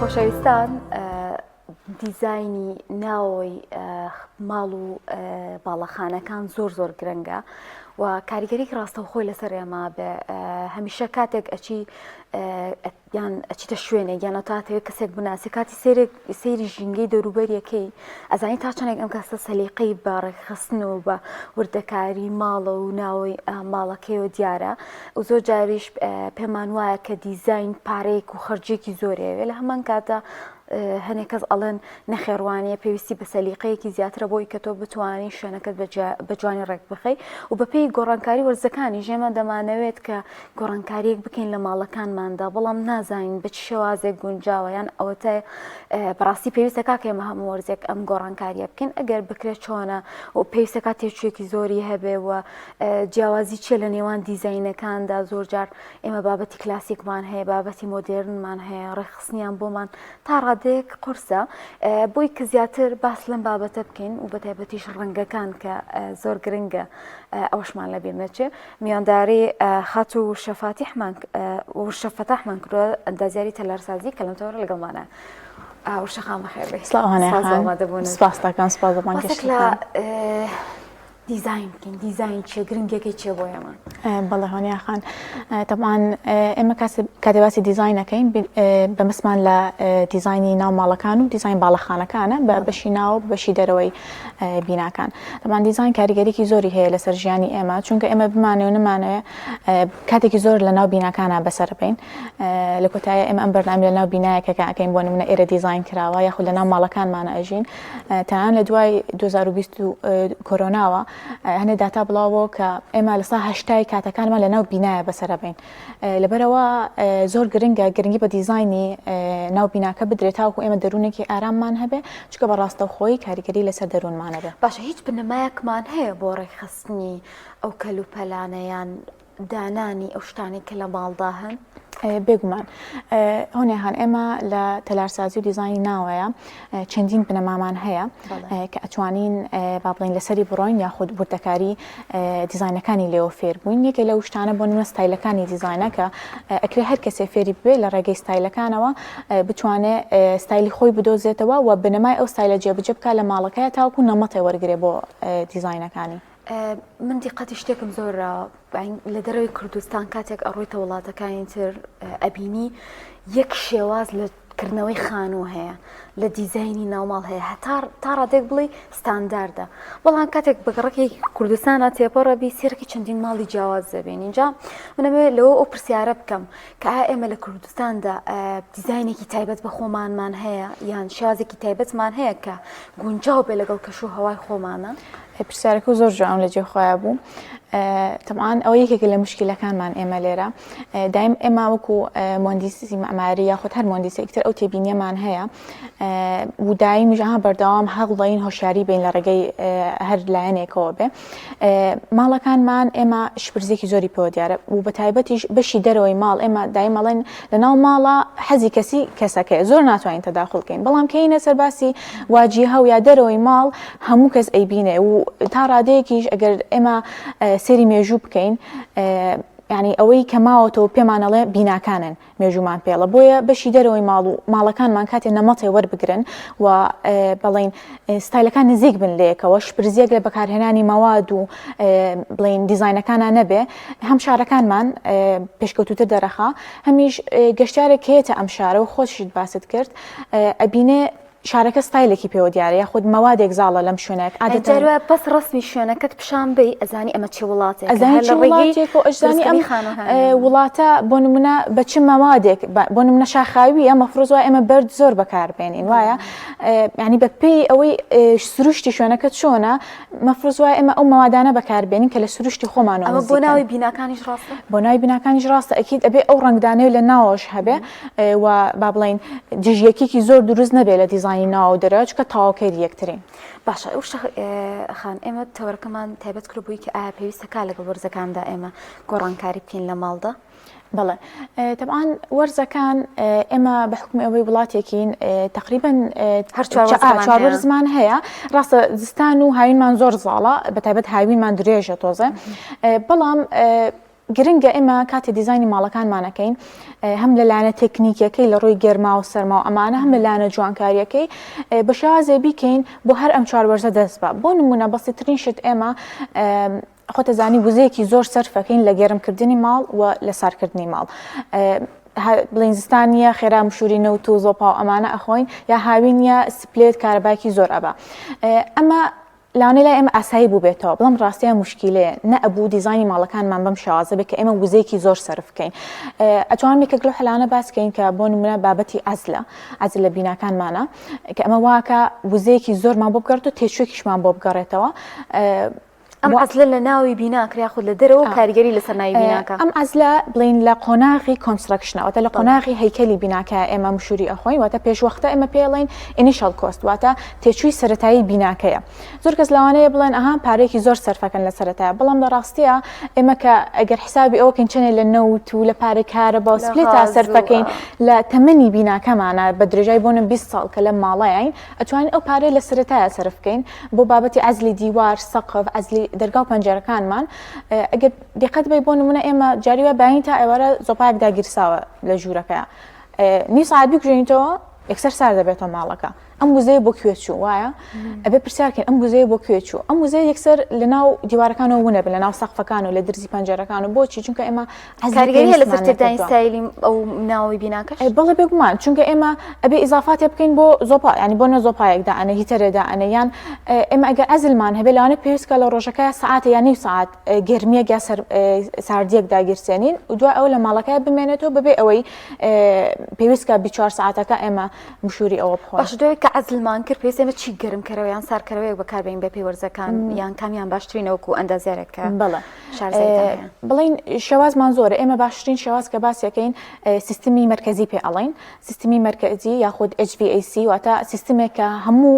خۆشەویستان دیزاینی ناوەوەی ماڵ و باڵەخانەکان زۆر زۆر گرنگە و کاریگەریک ڕاستەوخۆی لەسەر ئێمە بێ هەمیشە کاتێک ئەچی یان ئەچیتە شوێنێک یان ئەتاتەوێت کەسێک بناسی کاتی سێرێک سەیری ژینگەی دەوروبەریەکەی ئەزانی تا چەندێک ئەم کەسە سەلیقەی بە ڕێکخستن و بە وردەکاری ماڵە و ناوەی ماڵەکەیەوە دیارە و زۆر جاریش پێمان وایە کە دیزاین پارەیەک و خەرجێکی زۆرەوێ لە هەمان کاتە هەنێک کەس ئەڵێن نەخێڕوانیە پێویستی بە سەلیقەیەکی زیاترە بۆی کە تۆ بتوانی شوێنەکەت بە جوانی ڕێک بخەی و بەپێی گۆڕانکاری وەرزەکانی ژێمە دەمانەوێت کە گۆڕانکاریەک بکەین لە ماڵەکانماندا بەڵام نازانین بە چ شێوازێک گونجاوە یان ئەوەتە بەڕاستی پێویستە کاکە ئێمە هەموو وەرزێک ئەم گۆڕانکاریە بکەین ئەگەر بکرێت چۆنە و پێویستە کات تێچوویەکی زۆری هەبێ و جیاوازی چیە لە نێوان دیزینەکاندا زۆر جار ئێمە بابەتی کلاسیکمان هەیە بابەتی مۆدێرنمان هەیە ڕێکخستنیان بۆمان تا ڕادەیەک قورسە بۆی کە زیاتر باس لەم بابەتە بکەین و بەتایبەتیش ڕەنگەکان کە زۆر گرنگە ئەوەشمان لەبیر نەچێ میوانداری خاتوو ورشە فاتیحمان ورشە فەتاحمان کردووە ئەندازیاری تەلارسازی کە لەم تەوەرە لەگەڵمانە. ورشە خان بەخێر بێی. سڵاو هەنای خان. سپاس دەکەم سپاس بۆ بانگهێشتتان. لە دیزاین بکەین دیزاین چیە گرنگەکەی چیە بۆ ئێمە؟ بەڵێ هۆنیا خان تەبعەن ئێمە کاتێ باسی دیزاین ئەکەین بەمەسمان لە دیزاینی ناو ماڵەکان و دیزاین باڵەخانەکانە بە بەشی ناو بەشی دەرەوەی بیناکان تەبعەن دیزاین کاریگەریکی زۆری هەیە لەسەر ژیانی ئێمە چونکە ئێمە بمانێ و نەمانەوێ کاتێکی زۆر لە ناو بیناکانە بەسەر بین لە کۆتایی ئێمە ئەم بەرنامە لە ناو بینایەکەکە ئەەکەین بۆ نمونە ئێرە دیزاین کراوە یاخود لە ناو ماڵەکانمانە ئەژین تەنان لە دوای 2020 کۆرۆناوە هەنێ داتا بڵاوەوە کە ئێمە لە سا هەشتای کاتەکانمان لە ناو بینایە بەسەرە بین لەبەرئەوە زۆر گرنگە گرنگی بە دیزاینی ناو بیناکە بدرێت تاوەکو ئێمە دەروونێکی ئاراممان هەبێ چونکە بە ڕاستەوخۆیی کاریگەری لەسەر دەروونمان ئەبێ. باشە هیچ بنەمایەکمان هەیە بۆ ڕێکخستنی ئەو کەلوپەلانە یان دانانی ئەو شتانەی کە لە ماڵدا هەن؟ بێگومان هۆنیان ئێمە لە تەلارسازی و دیزاینی ناوەیە چەندین بنەمامان هەیە کە ئەتوانین با بڵین لەسەری بڕۆین یاخود وردەکاری دیزاینەکانی لێوە فێر بووین یەکێ لەو شتانە بۆ نمونە ستایلەکانی دیزاینە کە ئەکرێ هەر کەسێ فێری ببێ لە ڕێگەی ستایلەکانەوە بتوانێ ستایلی خۆی بدۆزێتەوە و بنەمای ئەو ستایلە جێبجێ بکات لە ماڵەکەی تاوەکو نەمەتێ وەرگێ بۆ دیزاینەکانی. من دیقەتی شتێکم زۆر لە دەرەوەی کوردستان کاتێک ئەڕۆیتە وڵاتەکانی تر ئەبینی یەک شێواز لە کردنەوەی خانوو هەیە لە دیزاینی ناوماڵ هەیە هەتا تا ڕادێک بڵێ ستانداردە بەڵام کاتێک بەگەڕەکێکی کوردستانە تێپەڕەبی سێرەکی چەندین ماڵی جیاواز دەبین اینجا منەوێ لەوە ئەو پرسیارە بکەم کە ئایا ئێمە لە کوردستاندا دیزاینێکی تایبەت بە خۆمانمان هەیە یان شێوازێکی تایبەتمان هەیە کە گونجاو بێ لەگەڵ کەش و هەوای خۆمانە؟ پرسیارەکە زۆر جوان لە جێ خۆیان بوو تەبعەن ئەوە یەکێکە لە مشکلەکانمان ئێمە لێرە دایم ئێمە وەکو مهندسی معماری یاخود هەر مهندسێکتر ئەو تێبینیەمان هەیە و دایمیش ئەها بەردەوام هەوڵدەین هۆشیاری بین لە ڕێگەی هەر لایەنێکەوە بێ ماڵەکانمان ئێمە شپرزێکی زۆری پێوە دیارە و بە تایبەتیش بەشی دەرەوەی ماڵ ئێمە دایم ئەڵێن لە ناو ماڵە حەزی کەسی کەسەکەی زۆر ناتوانین تەداخل بکەین بەڵام کەینە سەر باسی واجیهە و یا دەرەوەی ماڵ هەموو کەس ئەیبینێ و تا ڕادەیەکیش ئەگەر ئێمە سێری مێژوو بکەین یعنی ئەوەی کە ماوەتەوە پێمانەڵێ بیناکانن مێژوومان پێڵە بۆیە بەشی دەرەوەی ماڵ و ماڵەکانمان کاتێ نەمەتێ وەربگرن و بەڵین ستایلەکان نزیک بن لەیەکەوە شپرزیەک لە بەکارهێنانی مەواد و بڵین دیزینەکانە نەبێ هەم شارەکانمان پێشکەوتوتر دەرەخا هەمیش گەشتارێک هەیەتە ئەم شارە و خۆشیت باست کرد ئەبینێ شارەکە ستایلێکی پێوە دیارە یاخود مەوادێک زاڵە لەم شوێنێک عادەتەن جار وایە بەس ڕەسمی شوێنەکەت پیشان بەی ئەزانی ئەمە چی وڵاتێکە ئەزانی هەر چ لە ڕێگەی وڵاتێک و ئەشزانی ئەم دروستکردنی خانووهانیەوە. وڵاتە بۆ نمونە بە چ مەوادێک بۆ نمونە شاخاویە مەفروز وایە ئێمە بەرد زۆر بەکار بێنین وایە یعنی بە پێی ئەوەی سروشتی شوێنەکە چۆنە مەفروز وایە ئێمە ئەو مەوادانە بەکار بێنین کە لە سروشتی خۆمانەوە ئەمە بۆ ناوی بیناکانیش ڕاستە بۆ ناوی بیناکانیش ڕاستە ئەکید ئەبێ ئەو ڕەنگدانەوەی لە ناوەش هەبێ و با بڵێین دژیەکیکی زۆر دروست نەبێت لە دیزاینی ناوە و دەرەوە چونکە تەواوکەری یەکترین. باشە وشە خان ئێمە تەوەرەکەمان تایبەت کرد بووی کە ئایا پێویستە کا لەگەڵ وەرزەکاندا ئێمە گۆڕانکاری بکەین لە ماڵدا؟ بەڵێ تەبعەن وەرزەکان ئێمە بە حکومی ئەوەی وڵاتێکین تقریبا هەر چوار وەرزمان هەیە ڕاستە زستان و هاوینمان زۆر زاڵە بە تایبەت هاوینمان درێژە تۆزە بەڵام. گرنگە ئێمە کاتێ دیزاینی ماڵەکانمان ئەکەین هەم لە لایەنە تەکنیکیەکەی لە ڕووی گەرما و سەرما و ئەمانە هەم لە لایەنە جوانکاریەکەی بە شێوازێ بیکەین بۆ هەر ئەم چوار وەرزە دەست بە بۆ نمونە بەسیترین شت ئێمە خۆتەزانی وزەیەکی زۆر سەرفەکەین لە گەرمکردنی ماڵ و لە سارکردنی ماڵ. بڵین زستان نییە خێرا مشوری نەوت و زۆپا و ئەمانە ئەخۆین یا هاوینە split کارەباکی زۆر ئەبا ئەمە لەوانەیە لای ئێمە ئاسایی بووبێتەوە، بەڵام ڕاستیان موشکیلەیە، نەئەبوو دیزاینی ماڵەکانمان بەم شێوازە بێت کە ئێمە وزەیەکی زۆر سەرف بکەین. ئەتوانم یەکێک لەو حەلانە باس کەین کە بۆ نمونە بابەتی عەزلە، عەزل لە بیناکانمانە، کە ئەمە واکە وزەیەکی زۆرمان بۆ بگەڕێتەوە، تێچوویەکیشمان بۆ بگەڕێتەوە. ئەم عەزلە لە ناوی بینا کرا یاخود لە دەرەوە کاریگەری لەسەر ناوی بیناکە؟ ئەم عەزلە بڵێین لە قۆناغی construction ە، واتە لە قۆناغی هەیکەلی بیناکە ئێمە مشوری ئەخۆین، واتە پێشوەختە ئێمە پێی ئەڵێین initial cost، واتە تێچووی سەرەتایی بیناکەیە. زۆر کەس لەوانەیە بڵێن ئەها پارەیەکی زۆر سەرفەکەن لە سەرەتایە، بەڵام لە ڕاستییا ئێمە کە ئەگەر حسابی ئەوە کەین چەنێ لە نەوت و لە پارەی کارەبا و split ا سەرفەکەین لە تەمەنی بیناکەمانە بە درێژای بۆنە 20 ساڵ کە لەم ماڵەین ئەتوانین ئەو پارەیە لە سەرەتایە سەرف بکەین بۆ بابەتی عەزلی دیوار، سەقف، عەزلی دەرگا و پەنجەرەکانمان. ئەگەر دیقەت بەی بۆ نمونە ئێمە جاری وایە بەیانی تا ئێوارە زۆپایەک داگیرساوە لە ژوورەکەیا. نیو سەعات بیکوژێنیتەوە یەکسەر سارد دەبێتەوە ماڵەکە. ئەم وزەیە بۆ کوێ چوو وایە؟ ئەبێ پرسیار کەین ئەم وزەیە بۆ کوێ چوو؟ ئەم وزەیە یەکسەر لەناو دیوارەکانەوە ونەبن، لەناو سەقفەکان و لە درزی پەنجەرەکان و بۆچی؟ چونکە ئێمە کاریگەری هەیە لەسەر تێکدانی ستایلی ئەو ناوەی بیناکەش؟ بەڵێ بێگومان چونکە ئێمە ئەبێ ئیزافاتێ بکەین بۆ زۆپا ینی بۆ نە زۆپایەک دائەنێ heater ێ دائەنێ یان ئێمە ئەگەر عەزلمان هەبێ لەوانەیە پێویست کە لە ڕۆژەکە سەعاتێ یان نیو سەعات گەرمیەک یا ساردیەک داگیرسێنین و دوای ئەوە لە ماڵەکە بمێنێتەوە بەبێ ئەوەی پێویست کە 24 سەعاتەکە ئێمە مشوری ئەوە بخۆین. باشە دوای کە عەزلمان کرد پێویستە ئێمە چی گەرمکەرەوە یان سارکەرەوەیەک بەکاربێنین بەپێی وەرزەکان یان کامیان باشترینە وەکو ئەندازیارێک کە بەڵێ بڵێین شێوازمان زۆرە ئێمە باشترین شێواز کە باسیەکەین سیستمی مەرکەزی پێ ئەڵین سیستمی مەرکەزی یاخود HVAC واتە سیستمێک کە هەموو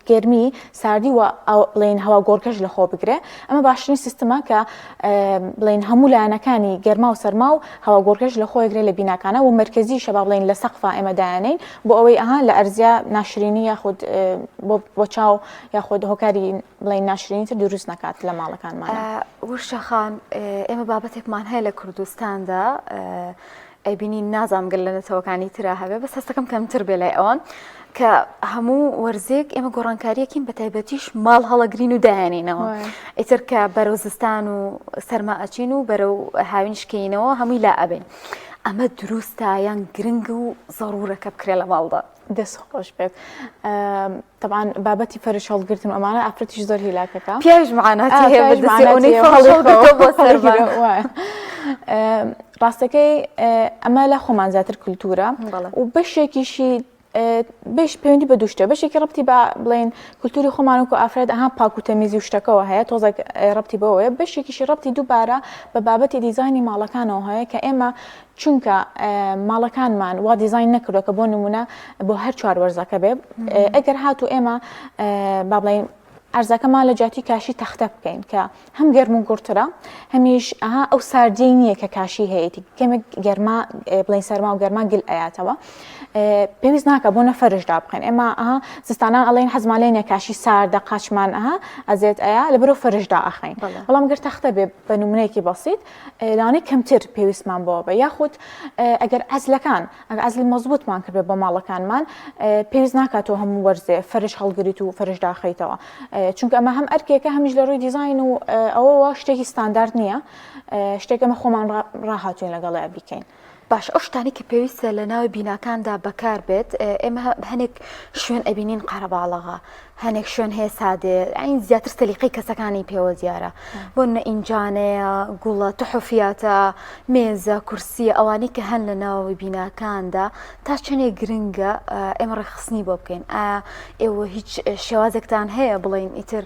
گەرمی ساردی و بڵێن هەوا گۆڕکەش لە خۆ بگرێ ئەمە باشترین سیستمە کە بڵێن هەموو لایەنەکانی گەرما و سەرما و هەوا گۆڕکەش لە خۆیگرێ لە بیناکانە و مەرکەزی شەبا بڵێن لە سەقفا ئێمە دایانین بۆ ئەوەی ئەها لە ئەرزیا ناشرینی یاخود بۆ چاو یاخود هۆکاری بڵێین ناشرینی تر دروست نەکات لە ماڵەکانمانا. ورشە خان ئێمە بابەتێکمان هەیە لە کوردستاندا ئەیبینین نازانم گەر لە نەتەوەکانی ترا هەبێ بەس هەستەکەم کەمتر بێ لای ئەوان کە هەموو وەرزێک ئێمە گۆڕانکاریەکین بە تایبەتیش ماڵ هەڵەگرین و دایانینەوە ئیتر کە بەرەو زستان و سەرما ئەچین و بەرەو هاوین شکینەوە هەمووی لا ئەبین ئەمە دروستە یان گرنگ و زەڕورەکە بکرێ لە ماڵدا دەست خۆش بێت تەبعەن بابەتی فەرش هەڵگرتن و ئەمانە ئافرەتیش زۆر هیلاکەکە پیاویش معاناتی هەیە بە دەستی ئەوەی فەرش هەڵگرتەوە بۆ سەرمان ڕاستەکەی ئەمە لە خۆمان زیاتر کولتورە و بەشێکیشی بەش پەیوەندی بە دوو شتە بەشێکی ڕەبتی بە بڵێن کولتوری خۆمان وەکو ئافرەت ئەها پاک و تەمیزی و شتەکەوە هەیە تۆزێک ڕەبتی بەوەیە بەشێکیشی ڕەبتی دووبارە بە بابەتی دیزاینی ماڵەکانەوە هەیە کە ئێمە چونکە ماڵەکانمان وا دیزاین نەکردوە کە بۆ نمونە بۆ هەر چوار وەرزەکە بێ ئەگەر هاتوو ئێمە با بڵێین ئەرزەکەمان لە جیاتی کاشی تەختە بکەین کە هەم گەرم و گوڕترە هەمیش ئەها ئەو ساردیەی نییە کە کاشی هەیەی کەمێک گەرما بڵین سەرما و گەرما گل ئەیاتەوە پێویست ناکە بۆ نەفەرشدا بخەین ئێمە ئەها زستانان ئەڵێن حەزمان لێ نیە کاشی ساردە قاچمان ئەها ئەزێت ئەیا لە بەرەو فەرشدا ئەخەین بەڵام گەر تەختە بێ بە نمونەیەکی بەسیت لەوانەیە کەمتر پێویستمان بۆ بە یاخود ئەگەر عەزلەکان ئەگەر عەزلی مەزبوطمان کردبێ بۆ ماڵەکانمان پێویست ناکاتەوە هەموو وەرزێ فەرش هەڵگریت و فەرش داخەیتەوە چونکە ئەمە هەم ئەرکێکە هەمیش لە ڕووی دیزاین و ئەوەوە شتێکی ستاندارد نییە شتێک ئەمە خۆمان ڕاهاتوین لەگەڵیا بیکەین. باشە ئەو شتانەی کە پێویستە لە ناوی بیناکاندا بەکار بێت ئێمە هەنێک شوێن ئەبینین قەرەباڵغە هەنێک شوێن هەیە سادەیە ئەین زیاتر سەلیقەی کەسەکانی پێوە دیارە بۆ نە ئینجانەیە گوڵە تحفیاتە مێزە کورسیە ئەوانەی کە هەن لە ناوەوەی بیناکاندا تا چەندێک گرنگە ئێمە ڕێکخستنی بۆ بکەین ئایا ئێوە هیچ شێوازێکتان هەیە بڵێن ئیتر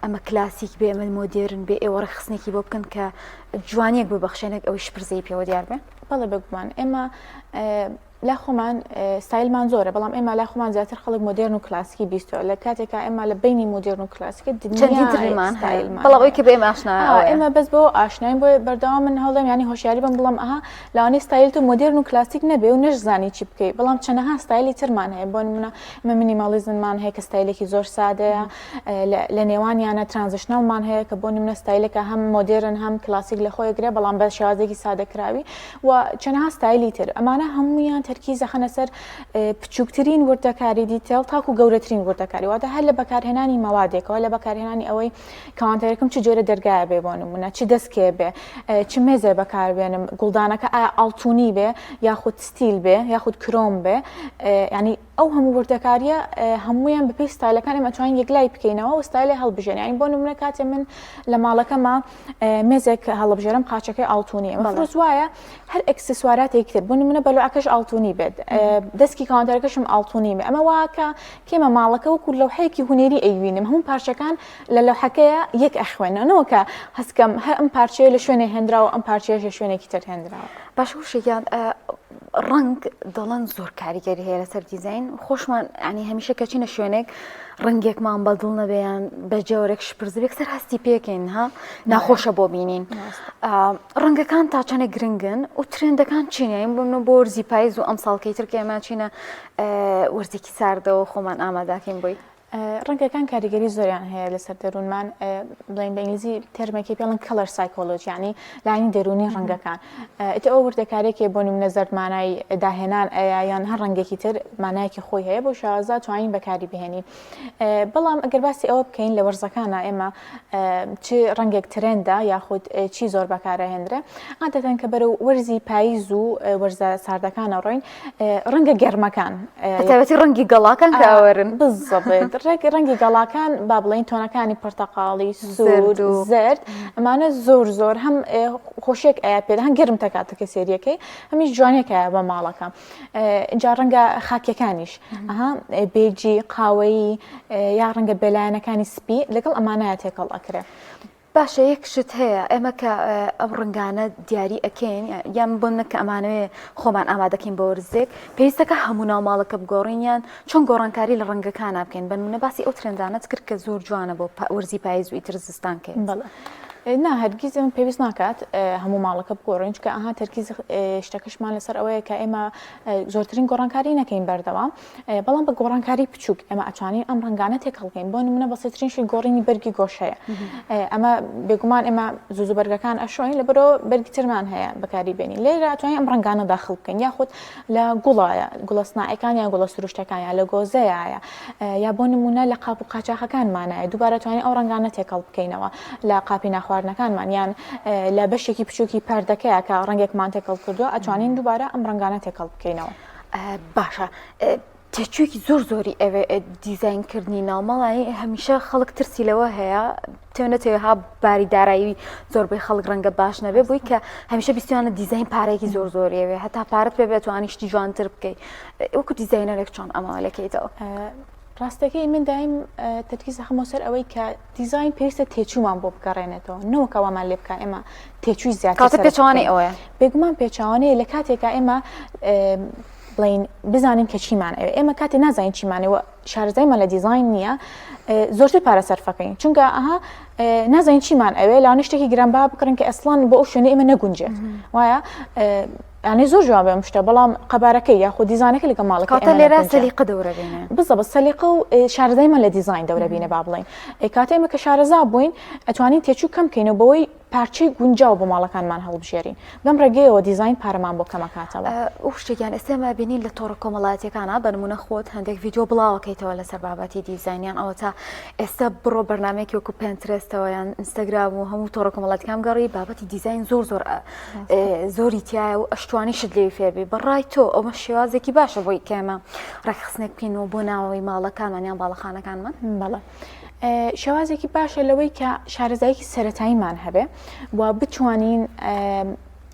ئەمە کلاسیک بێ ئەمە مۆدێرن بێ ئێوە ڕێکخستنێکی بۆ بکەن کە جوانیەک ببەخشێنێک ئەوەی شپرزەی پێوە دیار بێ؟ بەڵێ بێگومان ئێمە لا خۆمان ستایلمان زۆرە بەڵام ئێمە لا خۆمان زیاتر خەڵک مۆدێرن و کلاسیکی بیستەوە لە کاتێکا ئێمە لە بینی مۆدێرن و کلاسیکە چەندین ترمان ستایلمان بەڵام ئەوی کە بە ئێمە ئاشنا ئێمە بەس بۆ ئاشناین بۆ بەردەوام من هەوڵم ینی هۆشیاری بم بڵم ئەها لەوانەیە ستایل تۆ مۆدێرن و کلاسیک نەبێ و نەشزانی چی بکەی بەڵام چەنەها ستایلی ترمان هەیە بۆ نمونە ئمە minimalism مان هەیە کە ستایلێکی زۆر سادەیە لە نێوانیانە transitional مان هەیە کە بۆ نمونە ستایلێکە هەم مۆدێرن هەم کلاسیک لە خۆی گرێ بەڵام بە شێوازێکی سادەکراوی و چەنەها ستایلی تر ئەمانە هەمویان تەرکیز دەخەنە سەر بچووکترین وردەکاری detail تاکو گەورەترین وردەکاری واتە هەر لە بەکارهێنانی مەوادێکەوە لە بەکارهێنانی ئەوەی counter ەکەم چ جۆرە دەرگایە بێ بۆ نمونە چ دەسکێ بێ چ مێزێ بەکاربێنم گوڵدانەکە ئایا ئاڵتونی بێ یاخود ستیل بێ یاخود کرۆم بێ ینی ئەو هەموو وردەکاریە هەمویان بەپێی ستایلەکان ئێمە توانین یەکلای بکەینەوە و ستایلێ هەڵبژێن ینی بۆ نمونە کاتێ من لە ماڵەکەمە مێزێک هەڵبژێرم قاچەکەی ئاڵتونی مەفروز وایە هەر ئەکسسواراتێک تر بۆ نمونە بەلوعەکەش ئاڵتونی بێت دەسکی counter ەکەشم ئاڵتونی بێ ئەمە واکە کێمە ماڵەکە وەکو لەوحەیەکی هونەری ئەیوینم هەموو پارچەکان لە لەوحەکەیە یەک ئەخوێنەوە نەوەکە هەستکەم هەر ئەم پارچەیە لە شوێنێ هێنراوە ئەم پارچەیەش لە شوێنێکی تر هێنراوە. باشە وشە گیان ڕەنگ دەڵێن زۆر کاریگەری هەیە لەسەر دیزین خۆشمان ینی هەمیشە کەچینە شوێنێک ڕەنگێکمان بەدڵ نەبێیان بە جۆرێک شپرزبێک سەر هەستی پێکەین ها ناخۆشە بۆ بینین ڕەنگەکان تا چەنێک گرنگن و ترێندەکان چینین بمنە بۆ وەرزی پایز و ئەم ساڵکەی ترکێ ماچینە وەرزێکی ساردەوە خۆمان ئاماداکەین بۆی. ڕەنگەکان کاریگەری زۆریان هەیە لەسەر دەروونمان بڵێن بە ئینگلیزی term ێکی پێڵن color psychology ینی لایەنی دەروونی ڕەنگەکان ئیتر ئەو وردەکارێکی بۆ نمونە زەرد مانای داهێنان ئەیا یان هەر ڕەنگێکی تر مانایەکی خۆی هەیە بۆ شازا توانین بەکاری بهێنین بەڵام ئەگەر باسی ئەوە بکەین لە وەرزەکانە ئێمە چ ڕەنگێک ترێندە یاخود چی زۆر بەکارەهێنرێ عادەتەن کە بەرەو وەرزی پاییز و وەرزە ساردەکانە ڕۆین ڕەنگە گەرمەکان بەتایبەتی ڕەنگی گەڵاکان کە وەرن بزەبێت ڕێک ڕەنگی گەڵاکان با بڵین tone ەکانی پرتەقاڵی سوور و زەرد ئەمانە زۆر زۆر هەم خۆشیێک ئایا پێ هەم گەرم تەکاتە کە سێریەکەی هەمیش جوانێکە بە ماڵەکە جا ڕەنگە خاکیەکانیش ئەها بێجی قاوەیی یا ڕەنگە بێلایەنەکانی سپی لەگەڵ ئەمانە تێکەڵ ئەکرێ. باشە یەک شت هەیە ئێمە کە ئەو ڕەنگانە دیاری ئەکەین یان بۆ نە کە ئەمانەوێ خۆمان ئامادەکەین بۆ وەرزێک پێویستەکە هەموو ناو ماڵەکە بگۆڕین یان چۆن گۆڕانکاری لە ڕەنگەکانە بکەین بە نمونە باسی ئەو ترندانەت کرد کە زۆر جوانە بۆ وەرزی پایز و ئیتر زستان کەین. بەڵێ نا هەرگیز ئێمە پێویست ناکات هەموو ماڵەکە بگۆڕین چونکە ئەها تەرکیز شتەکەشمان لەسەر ئەوەیە کە ئێمە زۆرترین گۆڕانکاری نەکەین بەردەوام بەڵام بە گۆڕانکاری بچووک ئێمە ئەتوانین ئەم ڕەنگانە تێکەڵ بکەین بۆ نمونە بەسیترین شت گۆڕینی بەرگی گۆشەیە ئەمە بێگومان ئێمە زوو زوو بەرگەکان ئەشۆین لەبەرەوە بەرگی ترمان هەیە بەکاری بێنین لێرە ئەتوانین ئەم ڕەنگانە داخل بکەین یاخود لە گوڵایە گوڵە سناعەکان یان گوڵە سروشتەکان یا لە گۆزەیە یا بۆ نمونە لە قاپ و قاچاخەکانمانایە دووبارە توانین ئەو ڕەنگانە تێکەڵ بکەینەوە لە قاپی ناخواردنەکانمان یان لە بەشێکی بچووکی پەردەکەیە کە ڕەنگێکمان تێکەڵ کردووە ئەتوانین دووبارە ئەم ڕەنگانە تێکەڵ بکەینەوە. باشە تێچوویەکی زۆر زۆری ئەوێ دیزاینکردنی ناوماڵی هەمیشە خەڵک ترسی لەوە هەیە تێنەتەوە ها باری دارایی زۆربەی خەڵک ڕەنگە باش نەبێ بووی کە هەمیشە بیستیانە دیزین پارێکی زۆر زۆریەوێ هەتا پارەت پێ بێتوانی شتی جوانتر بکەیت وەکو دیزینەرێک چۆن ئەمە لەکەیتەوە. ڕاستەکەی من دایم تەرکیز دەخەمەوە سەر ئەوەی کە دیزین پێویستە تێچوومان بۆ بگەڕێنێتەوە نەوەک ئەوەمان لێ بکە ئێمە تێچووی زیاتر پێچوانی ئەوەیە بێگومان پێچوانەیە لە کاتێکا ئێمە بڵین بزانین کە چیمان ئەوێ ئێمە کاتێ نازانین چیمانەوە شارەزایمان لە دیزین نییە زۆرتر پارە سەرفەکەین چونکە ئەها نازانین چیمان ئەوێ لاوانە شتێکی گرانبا بکڕین کە ئەسڵان بۆ ئەو شوێنە ئێمە نەگونجێت وایە یانی زۆر جوان بێ ئەم شتە بەڵام قەبارەکەی یاخود دیزانەکە لەگەڵ ماڵەکە کاتە لێرە سەلیقە دەورە بینێ بزەبت سەلیقە و شارەزایمان لە دیزاین دەورە بینێ با بڵێین کاتێ ئێمە کە شارەزا بووین ئەتوانین تێچوو کەم بکەینەوە بەوەی پارچەی گونجاو بۆ ماڵەکانمان هەڵبژێرین بەم ڕێگەیەوە دیزاین پارەمان بۆ کەمەکاتەوە. ئەو شتێکیان ئێستا ئێمە بینین لە تۆڕە کۆمەڵایەتیەکانە بە نمونە خۆت هەندێک ڤیدیۆ بڵاوەکەیتەوە لەسەر بابەتی دیزاینیان ئەوە تا ئێستا بڕۆ بەرنمەیەکی وەکو پێنترێستەوە یان ئینستاگرام و هەموو تۆڕە کۆمەڵاتیەکان گەڕی بابەتی دیزاین زۆر زۆر زۆری تایە و ئەشتوانی شت لێی فێربی بەڕای تۆ ئەوە شێوازێکی باشە بۆی کێمە ڕێکخستنێک بکەین و بۆ ناوەوەی ماڵەکانمان یان باڵەخانەکانمان بەڵێ شێوازێکی باشە لەوەی کە شارەزایەکی سەتاییمان هەبێ و بتوانین.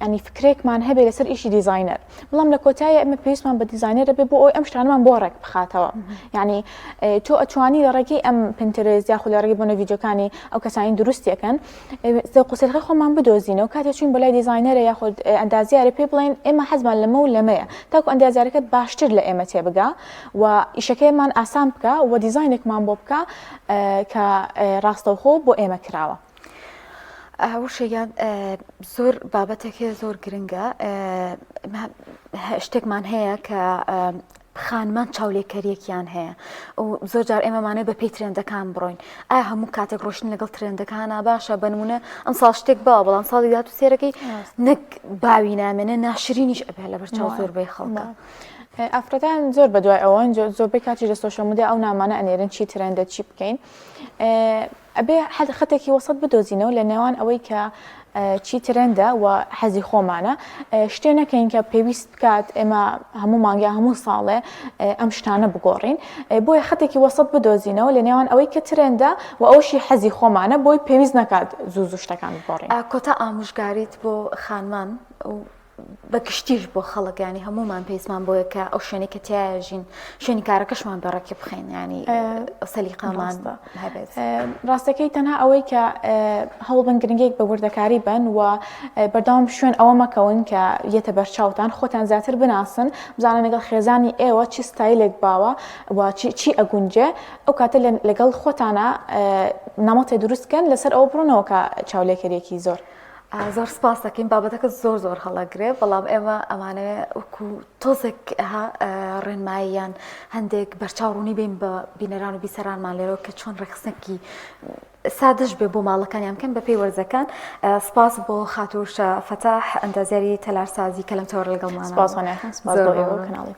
ینی فکرێکمان هەبێ لەسەر ئیشی دیزینەر بەڵام لە کۆتایی ئەمە پێویستمان بە دیزینەرە بێ بۆ ئەوی ئەم شتانمان بۆ ڕێک بخاتەوە یعنی تۆ ئەتوانی لە ڕێگەی ئەم Pinterest یاخود لە ڕێگەی بۆنە ڤیدیۆکانی ئەو کەسانی دروستیەکەن زەوق و سەلیقەی خۆمان بدۆزینەوە کاتێ چوین بۆ لای دیزاینەرە یاخود ئەندازیارە پێی بڵێن ئێمە حەزمان لەمە و لەمەیە تاکو ئەندازیارەکە باشتر لە ئێمە تێبگا و ئیشەکەیمان ئاسان بکە و دیزاینێکمان بۆ بکە کە ڕاستەوخۆ بۆ ئێمە کراوە. وشەیان زۆر بابەتێک هەیە زۆر گرنگە شتێکمان هەیە کە خانمان چاولێکەریەکیان هەیە و زۆر جار ئێمەمانێ بە پێی ترێندەکان بڕۆین ئایا هەموو کاتێک ڕۆشتن لەگەڵ ترێندەکانە باشە بەنمونە ئەم ساڵ شتێک باوە بەڵام ساڵی داات و سێرەکەی نەک باوی نامێنێ ناشرینیش ئەبێ لەبەر چاو زۆربەی خەڵکە. ئافرەتان زۆر بەدوای ئەوەن زۆربەی کاتیش لە social media ئەو نامانە ئەنێرن چی ترێندە چی بکەین ئەبێ حەد خەتێکی وەسەت بدۆزینەوە لە نێوان ئەوەی کە چی ترەندە و حەزی خۆمانە شتێ نەکەین کە پێویست بکات ئێمە هەموو مانگیا هەموو ساڵێ ئەم شتانە بگۆڕین بۆیە خەتێکی وەسەت بدۆزینەوە لە نێوان ئەوەی کە ترەندە و ئەوشی حەزی خۆمانە بۆی پێویست نەکات زوو زوو شتەکان بگۆڕین. کۆتا ئامۆژگاریت بۆ خانمان بە گشتیش بۆ خەڵک ینی هەمومان پێویستمان بۆیە کە ئەو شوێنی کە تایە ژین شوێنی کارەکەشمان بە ڕێکی بخەین ینی سەلیقەمان هەبێت ڕاستەکەی تەنها ئەوەی کە هەوڵبن گرنگێک بە وردەکاری بن و بەردەوام شوێن ئەوە مەکەون کە یەتە بەرچاوتان خۆتان زیاتر بناسن بزانن لەگەڵ خێزانی ئێوە چی ستایلێک باوە و چی ئەگونجێ ئەو کاتە لەگەڵ خۆتانە نەمەتێ دروستکەن لەسەر ئەوە بڕۆنەوە کە چاولێکەریەکی زۆر. زۆر سپاس دەکەین بابەتەکە زۆر زۆر هەڵەگرێ بەڵام ئێمە ئەمانەوێ وەکو تۆزێک ڕێنماییان هەندێک بەرچاو ڕوونی بین بە بینەران و بیسەرانمان لێرەوە کە چۆن ڕێکخستنێکی سادەش بێ بۆ ماڵەکانیان بکەن بە پێی وەرزەکان سپاس بۆ خاتوشە فەتاح ئەندازیاری تەلارسازی کە لەم تەوەرە لەگەڵمان سپاس سپاس بۆ ئێوە کەناڵی.